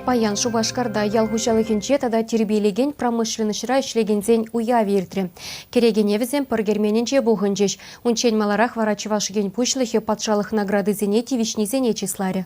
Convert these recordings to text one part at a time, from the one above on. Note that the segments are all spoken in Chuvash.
Паян Шупашкарта ял хуҫалӑхӗнче тата тирпейлекен промышленноҫра ӗҫлекенсен уявӗ иртрӗ. Кӗрекене вӗсем пӗр керменӗнче пухӑнчӗҫ. Унччен маларах вара Чӑваш Ен Пуҫлӑхӗ патшалӑх наградисене тивӗҫнисене чысларӗ.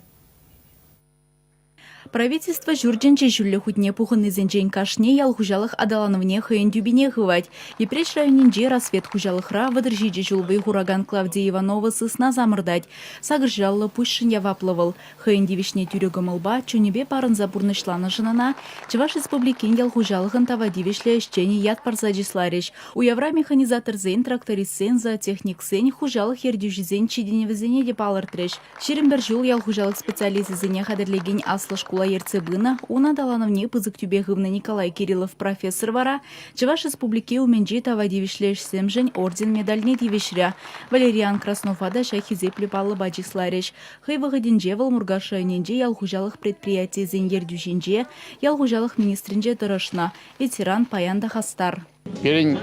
Правительство ҫуртӗнче ҫӳллӗ хутне пухӑннисенчен кашни ял хуҫалӑх аталанӑвне хӑйӗн тӳпине хывать. Йӗпреҫ районӗнчи Рассвет хуҫалӑхра 37 ҫул вӑй хуракан Клавдия Иванова сысна самӑртать. Сакӑрҫаллӑ пуҫшӑн яваплӑ вӑл. Хӑйӗн тивӗҫне тӳрӗ кӑмӑлпа, чунӗпе парӑнса пурнӑҫланӑшӑн ӑна Чӑваш Республикин ял хуҫалӑхӑн тава тивӗҫлӗ ӗҫченӗ ят парса чысларӗҫ. Уявра механизаторсен, трактористсен, зоотехниксен, хуҫалӑх ертӳҫисен ҫитӗнӗвӗсене те палӑртрӗҫ. 21 ҫул ял хуҫалӑх специалисчӗсене хатӗрлекен аслӑ шкула ертсе пынӑ, ун аталанӑвне пысӑк тӳпе хывнӑ Николай Кириллов профессор вара Чӑваш Республики умӗнчи тава тивӗҫлӗ ӗҫсемшӗн орден медальне тивӗҫрӗ. Валериан Краснова та ҫак хисеплӗ паллӑпа чысларӗҫ. Хӑй вӑхӑтӗнче вӑл Муркаш районӗнчи ял хуҫалӑх предприятийӗсен ертӳҫинче, ял хуҫалӑх министрӗнче тӑрӑшнӑ. Ветеран паян та хастар. Пирӗн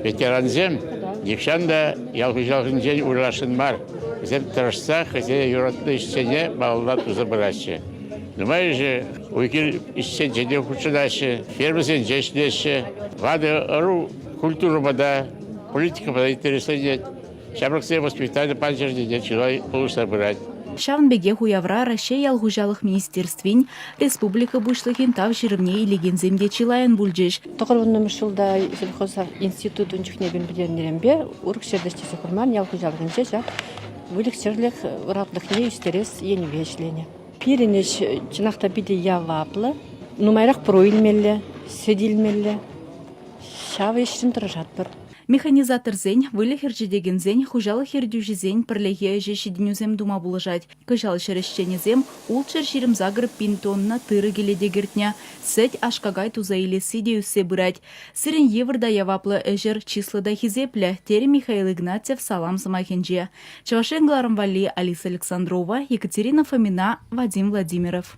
ветерансем нихҫан та ял хуҫалӑхӗнчен уйрӑласшӑн мар. Вӗсем тӑрӑшса хӑйсене юратнӑ ӗҫсене малалла туса пыраҫҫӗ. Нумайӑшӗ уй-хир ӗҫсенче те хутшӑнаҫҫӗ, фермӑсенче ӗҫлеҫҫӗ. Ватӑ ӑру культурӑпа та, политикӑпа та интересленет. Ҫамрӑксен воспитани панчӑрне чылай пулӑшса пырать. Ҫавӑн пекех уявра Раҫҫей ял хуҫалӑх министерствин, республика Пуҫлӑхӗн Тав ҫырӑвне илекенсем те чылайӑн пулчӗҫ. 90-мӗш ҫулта сельхозинститут ун чухне пӗтернӗренпе урӑх ҫӗрте ӗҫлесе курман ял хуҫалӑхӗнче ҫак выльӑх-чӗрлӗх ӑратлӑхне ӳстерес енӗпе ӗҫленӗ. Пирӗн ӗҫ чӑнах та питӗ яваплӑ. Нумайрах пӑру илмелле, сӗт илмелле. Ҫав ӗҫшӗн тӑрӑшатпӑр. Механизаторсен, выльӑх ӗрчетекенсен, хуҫалӑх ертӳҫисен пӗрлехи ӗҫӗ ҫитӗнӳсем тума пулӑшать. Кӑҫал ҫӗр ӗҫченӗсем 628 пин тонна тырӑ кӗлете кӗртнӗ, сӗт, аш-какай туса илесси те ӳссе пырать. Сирӗн йывӑр та яваплӑ ӗҫӗр чыслӑ та хисеплӗ, терӗ Михаил Игнатьев салам сӑмахӗнче. Чӑваш Ен кӑларӑм валли Алиса Александрова, Екатерина Фомина, Вадим Владимиров.